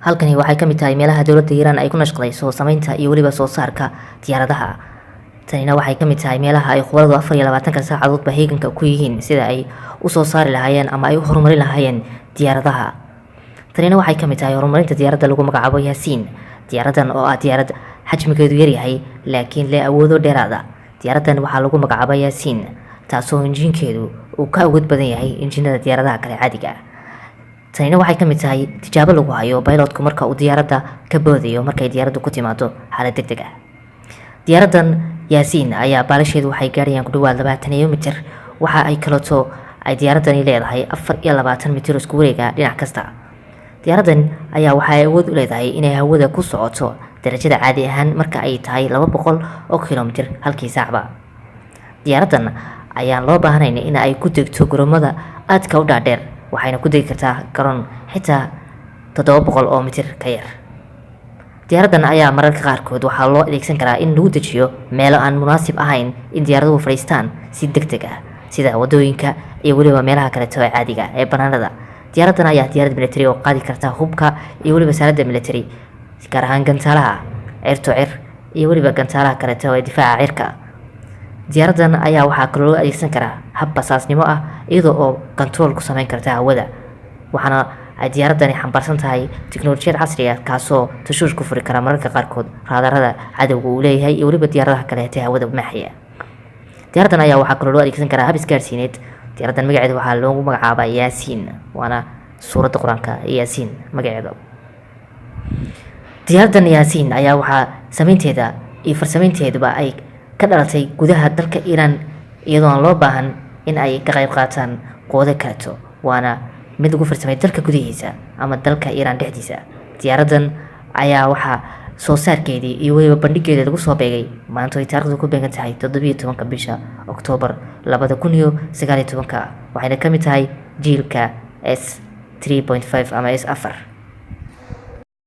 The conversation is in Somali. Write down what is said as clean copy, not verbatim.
Halkani waxay ka mid tahay meelaha dowladda Iiraan ay ku nashqadayso samaynta iyo weliba soo saarka diyaaradaha. Tanina waxay ka mid tahay meelaha ay khubaradu 24-ka saacadoodba heeganka ku yihiin sida ay u soo saari lahaayeen ama ay u horumarin lahaayeen diyaaradaha. Tanina waxay ka mid tahay horumarinta diyaaradda lagu magacaabo Yaasiin. Diyaaraddan oo ah diyaarad xajmigeedu yaryahay laakiin leh awoodo dheeraada. Diyaaraddan waxaa lagu magacaabaa Yaasiin, taasoo injiinkeedu uu ka awood badan yahay injiinada diyaaradaha kale caadiga ah. Tanina waxay ka mid tahay tijaabo lagu hayo pilotku marka uu diyaaradda ka boodayo markay diyaaraddu ku timaado xaalad deg deg ah. Diyaaraddan Yaasiin ayaa baalasheedu waxay gaarayaan ku dhawaad 20 mitir. Waxa ay kaleeto ay diyaaraddani leedahay 24 mitir isku wareega dhinac kasta. Diyaaraddan ayaa waxa ay awood u leedahay inay hawada ku socoto darajada caadi ahaan marka ay tahay 200 kilomitir halkii saacba. Diyaaraddan ayaan loo baahnayn in ay ku degto garoomada aadka u dhaadheer, waxayna ku degi kartaa garoon xitaa 700 mitir ka yar. Diyaaraddan ayaa mararka qaarkood waxaa loo adeegsan karaa in lagu dejiyo meelo aan munaasib ahayn in diyaaraduhu fadhiistaan si deg deg ah, sida wadooyinka iyo weliba meelaha kaleeto ee caadiga ee banaanada. Diyaaraddan ayaa diyaarad military oo qaadi karta hubka iyo weliba saaladda military, gaar ahaan gantaalaha cirto cir iyo weliba gantaalaha kaleeto ee difaaca cirka. Diyaaraddan ayaa waxaa kaloo loo adeegsan karaa hab basaasnimo ah, iyadoo oo control ku sameyn karta hawada, waxaana ay diyaaraddani xambaarsan tahay tiknolojiyad casri ah, kaasoo tashuush ku furi kara mararka qaarkood raadarada cadowga uu leeyahay iyo weliba diyaaradaha kaleete hawada maaxaya. Diyaaraddan ayaa waxaa kaloo loo adeegsan karaa hab isgaarsiineed. Diyaaraddan magaceeda waxaa loogu magacaabaa Yaasiin, waana suuradda Qur-aanka Yaasiin magaceeda. Diyaaraddan Yaasiin ayaa waxaa samaynteeda iyo farsamaynteeduba ay ka dhalatay gudaha dalka Iiraan, iyadoo aan loo baahan in ay ka qayb qaataan quwado kaleto, waana mid lagu farsamay dalka gudihiisa ama dalka Iiraan dhexdiisa. Diyaaraddan ayaa waxaa soo saarkeedii iyo weliba bandhigeeda lagu soo beegay maanta ay taarikhdu ku beegan tahay 17-ka bisha Oktoobar 2019-ka, waxayna ka mid tahay jiilka S 3.5 ama S 4.